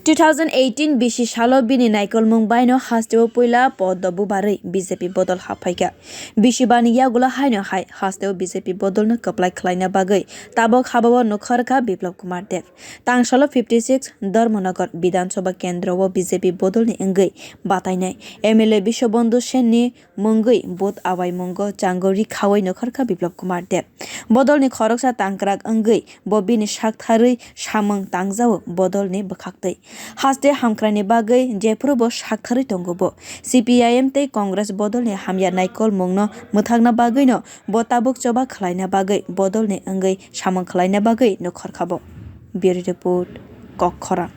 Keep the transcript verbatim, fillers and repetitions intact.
Two thousand eighteen bisi salo bini naikolmung baino hasteo puila poddo bubarwi B J P bodol haphaikha. Bisi bani yagulo haino hai hasteo B J P bodolno kwplai khwlaina bagwi tabok habao nukharkha Biplab Kumar Deb. Tangsalo fifty six Dharmanagar Bidhan Sabha kendro o B J P bodolni wngwi batainai M L A Biswabandhu Senni mungwi vote awaimungo chango rikhawi nukharkha Biplab Kumar Deb. Bodolni khoroksa tangkrak wngwi bo bini saktharwi samung tangjao bodolni bwkhaktwi. Haste hamkraini bagwi jephuru bo saktharwi tongo bo. C P I M tei Congress bodolni hamya naikolmungno mwthakna bagwino bo tabuk choba khwlaina bagwi bodolni wngwi samung khwlaina bagwi nukharkha bo. Bureau Report, Kokkhorang.